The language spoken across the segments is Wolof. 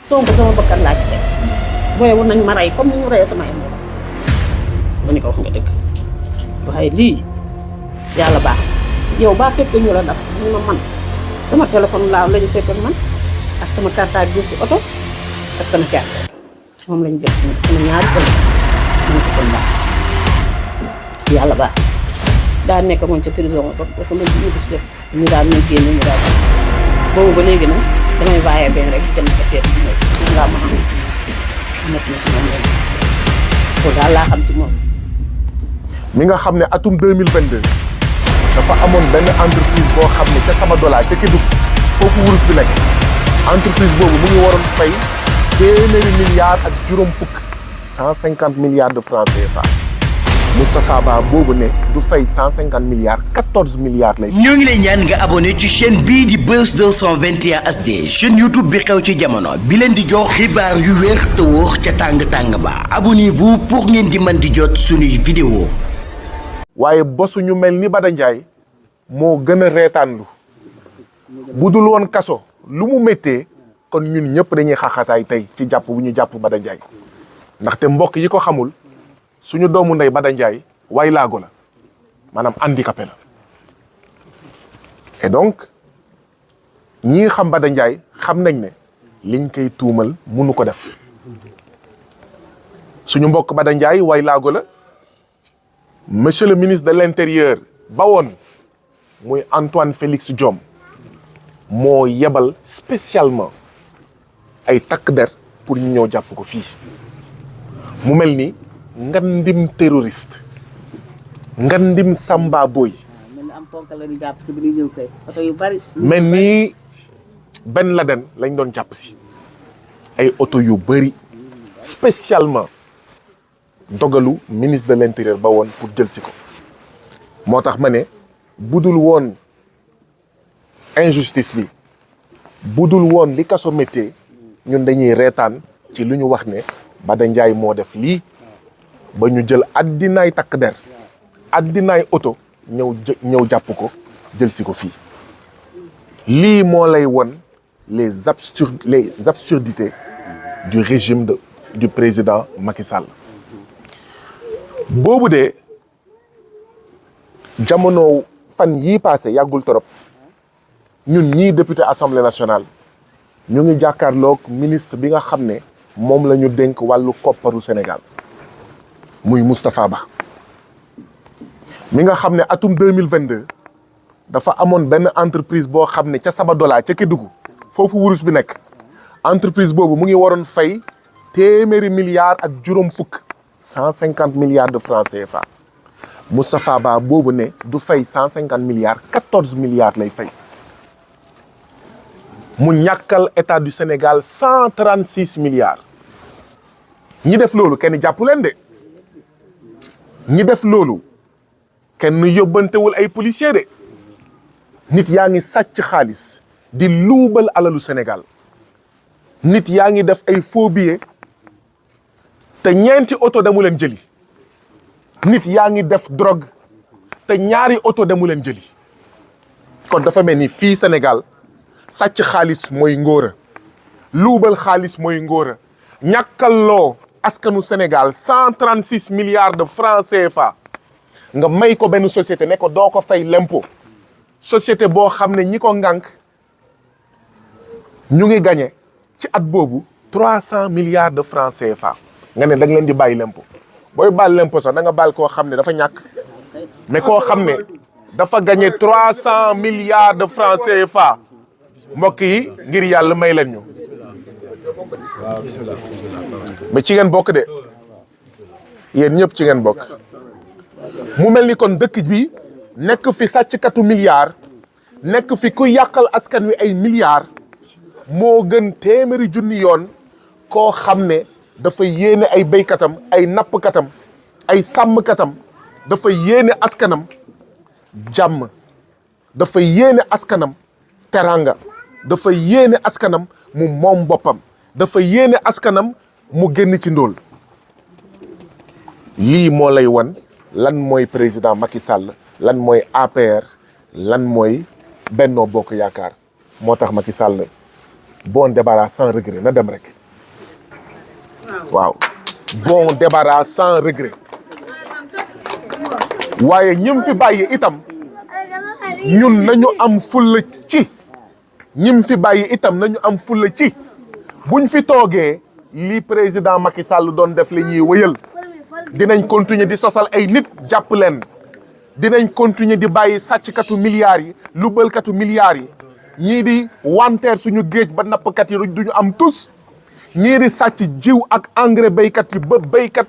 Sonko sama bakkan laa ci teg booy war nañ ma rey comme ni ñu reyee sama mbokk ma ni ko wax nga dëgg waaye lii yàlla baax yow baa fekk ñu la daf ñu ma man sama téléphone laa lañu fekk ak man ak sama carte grise si oto ak sama carte moom lañu jël sama ñaari kon man ko kon baax yàlla baax daa nekk moom ca prison ba ba sama jiw bis jot ñu daal ñu génne ñu daal boobu ba léegi nag damay bàyyee benn rek dem ko seet bi moom laa ma xam nekk na ci moom rek ko daal laa xam ci moom. mi nga xam ne atum 2022 dafa amoon benn entreprise boo xam ne ca sama dollar ca Kédougou foofu wurus bi nekk entreprise boobu mu ngi waroon fay téeméeri milliards ak juróom fukk 150 milliards de francs CFA Moustapha Ba boobu ne du fay 150 milliards 14 milliards lay. ñoo ngi lay ñaan nga abonné ci chaîne bii di Buzz 221 HD chaîne YouTube bi xew ci jamono bi leen di jox xibaar yu wér te wóor ca tàng-tàng ba abonnez-vous pour ngeen di mën di jot suñuy vidéo. waaye bosu ñu mel ni Bada Ndiaye moo gën a reetaanlu bu dul woon kaso lu mu méttee kon ñun ñëpp dañuy xaxataay tey ci jàpp bu ñu jàpp Bada Ndiaye ndaxte mbokk yi ko xamul suñu doomu ndey Bada Ndiaye way laago la maanaam handicapé la et donc ñii xam Bada Ndiaye xam nañ ne liñ koy tuumal munu ko def suñu mbokk Bada Ndiaye way laago la monsieur le ministre de l'intérieur ba woon muy Antoine Félix Diome moo yebal spécialement ay takk der pour ñu ñëw jàpp ko fii mu mel ni ngandim terroriste ngandim samba boy mel ni Ben Laden lañ doon jàpp si ay oto yu bëri spécialement dogalu ministre de l'intérieur ba woon pour jël si ko moo tax ma ne budul woon injustice bi budul woon li kaso méttee ñun dañuy reetaan ci lu ñu wax ne Bada Ndiaye moo def lii ba ñu jël addinaay takk der addinaay oto ñëw jàpp ko jël si ko fii lii moo lay won les absurdités du régime du président Macky Sall boobu de jamono fan yii passé yàggul torop ñun ñii député assemblée nationale ñu ngi jàkkaarloog ministre bi nga xam ne moom la ñu dénk wàllu kopparu Sénégal muy Moustapha Ba mi nga xam ne atum 2022 dafa amoon benn entreprise boo xam ne ca Sabodala ca Kédougou foofu wurus bi nekk entreprise boobu mu ngi waroon fay téeméeri milliards ak juróom fukk 150 milliards de francs CFA Moustapha Ba boobu ne du fay 150 milliards 14 milliards lay fay mu ñàkkal état du Sénégal 136 milliards ñi def loolu kenn jàppu leen de ñi def loolu kenn yóbbantewul ay policiers de nit yaa ngi sàcc xaalis di luubal alalu Sénégal nit yaa ngi def ay faux billets te ñeenti oto demu leen jëli nit yaa ngi def drogue te ñaari oto demu leen jëli kon dafa mel ni fii Sénégal sàcc xaalis mooy ngóora luubal xaalis mooy ngóora ñàkkalloo askanu Sénégal 136 milliards de francs CFA nga may ko benn société ne ko doo ko fay l'impôt société boo xam ne ñi ko ngànk ñu ngi gagné ci at boobu 300 milliards de francs CFA nga ne da nga leen di bàyyi l'impôt booy baal l'impôt sax da nga baal koo xam ne dafa ñàkk mais koo xam ne dafa gagné 300 milliards de francs CFA mbokk yi ngir yàlla may leen ñu mais ci ngeen bokk de yéen ñëpp ci ngeen bokk mu mel ni kon dëkk bi nekk fi sàcckatu milliards nekk fi ku yàqal askan wi ay milliards moo gën téeméeri junni yoon koo xam ne dafa yéene ay béykatam ay nappkatam ay sàmmkatam dafa yéene askanam jàmm dafa yéene askanam teranga dafa yéene askanam mu moom boppam dafa yéene askanam mu génn ci ndóol lii moo lay wan lan mooy président Macky Sall lan mooy APR lan mooy Benno Bokk Yaakaar moo tax Macky Sall bon débarras sans regret na dem rek waaw bon débarras sans regret waaye ñim fi bàyyi itam ñun nañu am fulla ci ñim fi bàyyi itam nañu am fulla ci buñ fi toogee li président Macky Sall doon def li ñuy wëyal dinañ continuer di sosal ay nit jàpp leen dinañ continuer di bàyyi sàcckatu milliards yi lubalkatu milliards yi ñii di wanteer suñu géej ba nappkat yi duñu am tus ñii di sàcc jiw ak engrais béykat yi ba béykat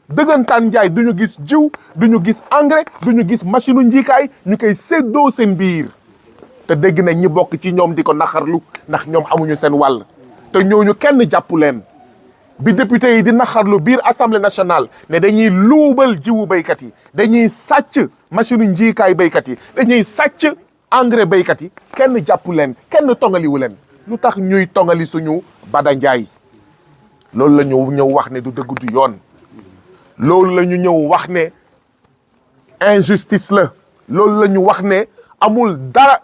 dëggantaan njaay duñu gis jiw duñu gis engrais duñu gis machine u njiikaay ñu koy séddoo seen biir te dégg nañ ñi bokk ci ñoom di ko naxarlu ndax ñoom amuñu seen wàll te ñooñu kenn jàppu leen bi député yi di naxarlu biir assemblée nationale ne dañuy luubal jiwu béykat yi dañuy sàcc machine u njiikaay béykat yi dañuy sàcc engrais béykat yi kenn jàppu leen kenn tongaliwu leen lu tax ñuy tongali suñu Bada Ndiaye loolu la ñu ñëw wax ne du dëgg du yoon loolu la ñu ñëw wax ne injustice la loolu la ñu wax ne amul dara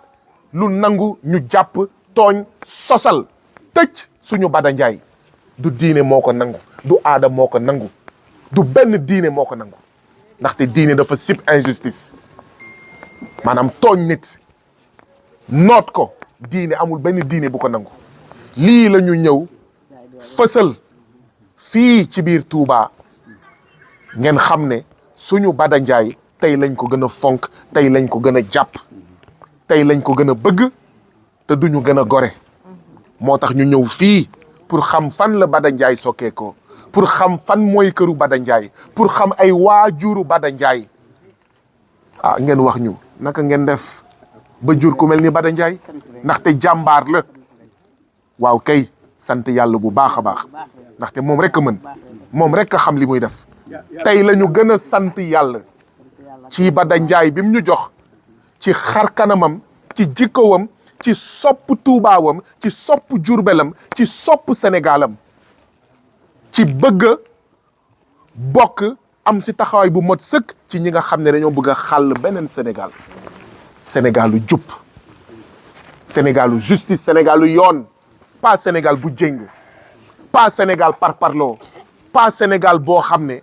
lu nangu ñu jàpp tooñ sosal tëj suñu Bada Ndiaye du diine moo ko nangu du aada moo ko nangu du benn diine moo ko nangu ndaxte diine dafa sib injustice maanaam tooñ nit noot ko diine amul benn diine bu ko nangu lii la ñu ñëw fësal fii ci biir Touba ngeen xam ne suñu Bada Ndiaye tey lañ ko gën a fonk tey lañ ko gën a jàpp tey lañ ko gën a bëgg te duñu gën a gore moo tax ñu ñëw fii pour xam fan la Bada Ndiaye sokkee ko pour xam fan mooy këru Bada Ndiaye pour xam ay waajuru Bada Ndiaye ah ngeen wax ñu naka ngeen def ba jur ku mel ni Bada Ndiaye ndaxte jàmbaar la waaw kay sant yàlla bu baax a baax ndaxte moom rek a mën moom rek a xam li muy def tey la ñu gën a sant yàlla ci Bada Ndiaye bi mu ñu jox ci xar kanamam ci jikkowam ci sopp tuubaawam ci sopp jurbelam ci sopp sénégalam ci bëgg bokk am si taxawaay bu mot sëkk ci ñi nga xam ne dañoo bëgg a xàll beneen Sénégal Sénégalu jub Sénégalu justice Sénégalu yoon pas Sénégal bu jëng pas Sénégal parparloo pas Sénégal boo xam ne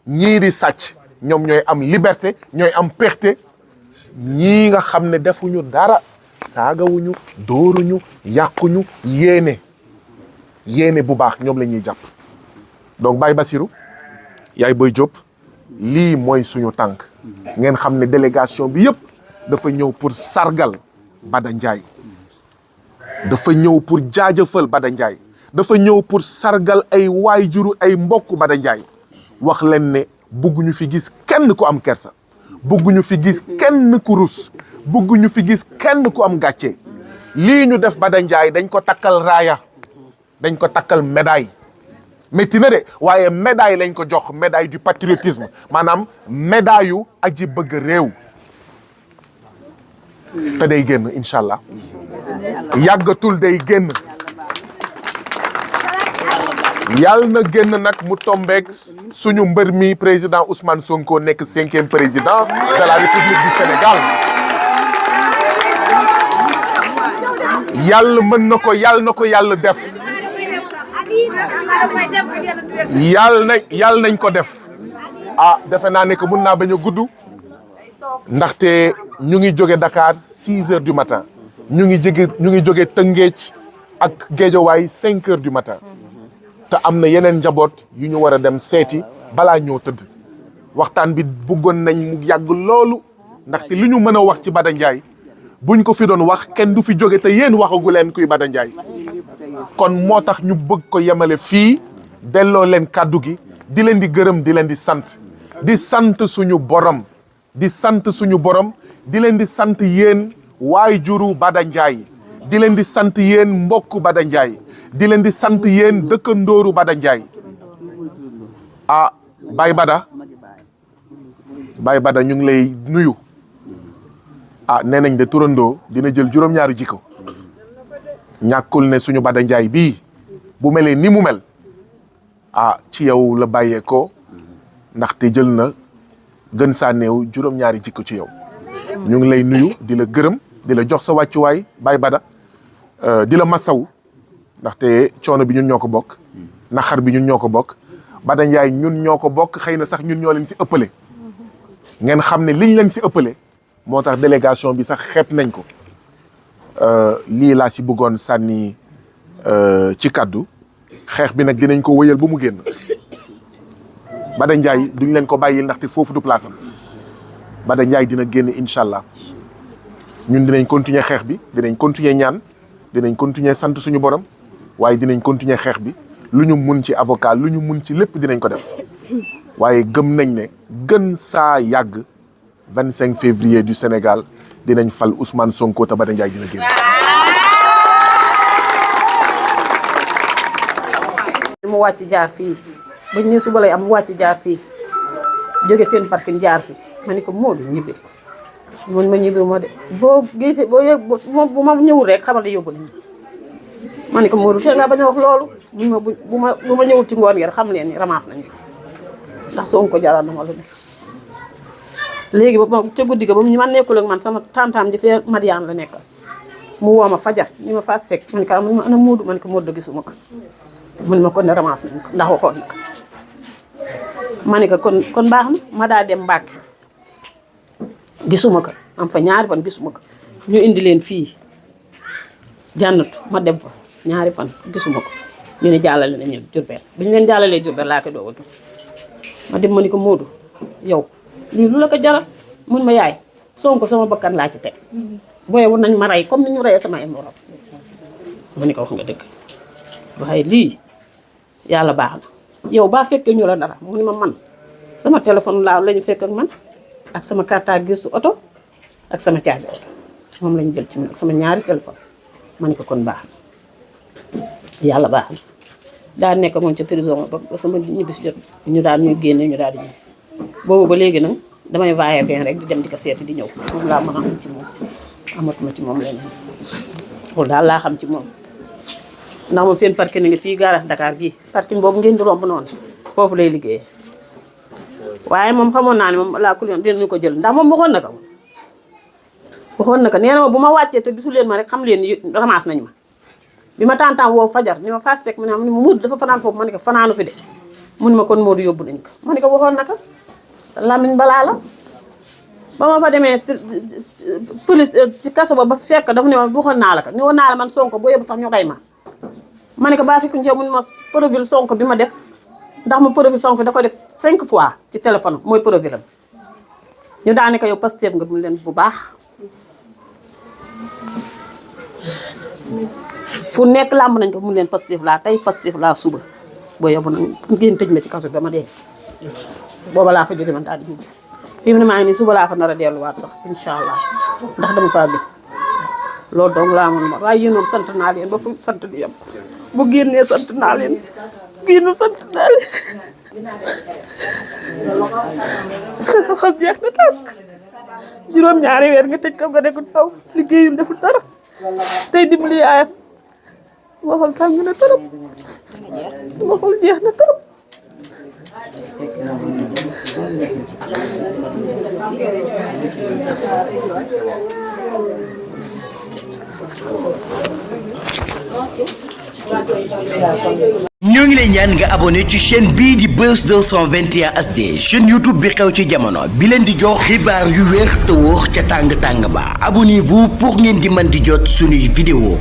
ñii di sàcc ñoom ñooy am liberté ñooy am perte ñii nga xam ne defuñu dara saagawuñu dóoruñu yàquñu yéene bu baax ñoom la ñuy jàpp donc Baye Bassirou yaay Boy Diop lii mooy suñu tànk ngeen xam ne délégation bi yëpp dafa ñëw pour sargal Bada Ndiaye dafa ñëw pour jaajëfal Bada Ndiaye dafa ñëw pour sargal ay waajuru ay mbokk Bada Ndiaye wax leen ne bugguñu fi gis kenn ku am kersa bugguñu fi gis kenn ku rus bugguñu fi gis kenn ku am gàcce lii ñu def Bada Ndiaye dañ ko takkal raaya dañ ko takkal médaille métti na de waaye médaille lañ ko jox médaille du patriotisme maanaam médaille yu aji bëgg réew te day génn incha allah yàggatul day génn yàlla na génn nag mu tombeek suñu mbër mi président Ousmane Sonko nekk 5e président de la République du Sénégal yàlla mën na ko yàlla def yàlla nañ ko def ah defe naa ne que mun naa bañ a gudd ndaxte ñu ngi jóge Dakar 6 heures du matin ñu ngi jóge Tëngéej ak Géejawaay 5 heures du matin te am na yeneen njaboot yu ñu war a dem seeti balaa ñoo tëdd waxtaan bi bëggoon nañ mu yàgg loolu ndaxte li ñu mën a wax ci Bada Ndiaye buñ ko fi doon wax kenn du fi jóge te yéen waxagu leen kuy Bada Ndiaye kon moo tax ñu bëgg ko yemale fii delloo leen kàddu gi di leen di gërëm di leen di sant suñu borom di leen di sant yéen waajuru Bada Ndiaye di leen di sant yéen mbokku Bada Ndiaye di leen di sant yéen dëkkandooru Bada Ndiaye ah Baye Bada ñu ngi lay nuyu ah nee nañ de turandoo dina jël juróom-ñaari jikko ñàkkul ne suñu Bada Ndiaye bii bu melee ni mu mel ah ci yow la bàyyeekoo ndaxte jël na gën saa néew juróom-ñaari jikko ci yow ñu ngi lay nuyu di la gërëm di la jox sa wàccuwaay Baye Bada di la masaw ndaxte coono bi ñun ñoo ko bokk naxar bi ñun ñoo ko bokk Bada Ndiaye ñun ñoo ko bokk xëy na sax ñun ñoo leen si ëppale ngeen xam ne liñ leen si ëppale moo tax délégation bi sax xeeb nañ ko lii laa si bëggoon sànni ci kaddu xeex bi nag dinañ ko wëyal ba mu génn Bada Ndiaye duñ leen ko bàyyil ndaxte foofu du place am Bada Ndiaye dina génn incha allah ñun dinañ continuer xeex bi dinañ continuer ñaan dinañ continuer sant suñu borom waaye dinañ continuer xeex bi lu ñu mun ci avocat lu ñu mun ci lépp dinañ ko def waaye gëm nañ ne gën saa yàgg 25 février du Sénégal dinañ fal Ousmane Sonko te Bada Ndiaye dina génn. mu wàcc jaar fii bañ ne suba lay am mu wàcc jaar fii jóge seen parking jaar fi ma ne ko Modou ñibbi man ma ñibbi ma de boo gisee boo yëg bu ma ñëwul rek xamal ne yóbbu nañu ma ne ko Modou tey nga bañ a wax loolu bu ma ñëwul ci ngoon gi xam leen ni ramasse nañu ndax Sonko jaral na ma lu ne. léegi ba ca guddi ga ba man nekkul ak man sama tantam ji fee Madiane la nekkal mu woo ma fajar ni ma faa sekk man ka man ma ana Modou man ko Modou gisuma ko mun ma kon ne ramasse nañ ko ndax waxoon na ko ma ne ko kon baax na ma daa dem Mbacké gisuma ko am fa ñaari fan gisuma ko ñu indi leen fii jànnatu ma dem fa ñaari fan gisuma ko ñu ne jàllale nañu Diourbel bi ñu leen jàllalee Diourbel laa ko doog a gis ma dem ma ni ko Modou yow lii lu la ko jaral mun ma yaay Sonko sama bakkan laa ci teg booye war nañ ma rey comme ni ñu reyee sama ay morom ma ni ko wax nga dëgg waaye lii yàlla baax na yow baa fekkee ñu la dara mu ni ma man sama téléphone laa la ñu fekk ak man ak sama carte grise oto ak sama caabi oto moom lañu jël ci man ak sama ñaari téléphone ma ni ko kon baax na yàlla baax na daa nekk moom ca prison ba sama ñibbisi jot ñu daal ñuy génne ñu daal di ñëw boobu ba léegi nag damay vaillé bien rek di dem di ko seeti di ñëw moom laa mën a am ci moom amatuma ci moom leneen loolu daal laa xam ci moom ndax moom seen parking ni ngi fii garage Dakar gii parking boobu ngeen di romb noonu foofu lay liggéeyee waaye moom xamoon naa ne moom laa ku leen dinañu ko jël ndax moom waxoon na ko nee na ma bu ma wàccee te gisul leen ma rek xam leen ni ramasse nañ ma bi ma tantam woo fajar ni ma fas sek mu ne ma Modou dafa fanaan foofu ma ne ko fanaanu fi de mu ne ma kon Modou yóbbu nañ ko ma ne ko waxoon na ko Lamine balaa la ba ma fa demee police ci kaso ba fekk dafa ne ma waxoon naa la ko ne woon naa la man Sonko boo yóbbu sax ñu rey ma ne ko baa fikku njëw mu ne ma profil Sonko bi ma def ndax ma profil Sonko da ko def 5 fois ci téléphone mooy profilam ñu daane ko yow Pastef nga mu leen bu baax fu nekk làmb nañ ko mu leen Pastef laa tey Pastef laa suba boo yóbbu nag ngeen tëj ma ci kaso ba ma dee booba laa fa jóge man daal di ñibbi si fii mu ne maa ngi nii suba laa fa nar a delluwaat sax incha allah ndax dama faa gën loolu donc laa mën ma waaye yéen moom sant naa leen ba fu sant di yem bu génnee sant naa leen génn sant naa leen sa xam jeex na tàkk juróom-ñaari weer nga tëj ko nga nekk taw liggéeyul deful dara tey dimbali yaayam ma xool tàng na trop ma xool jeex na trop ñoo ngi lay ñaan nga abonné ci chaîne bii di Buzz 221 HD chaîne YouTube bi xew ci jamono bi leen di jox xibaar yu wér te wóor ca tàng tàng ba abonnez-vous pour ngeen di mën di jot suñuy vidéo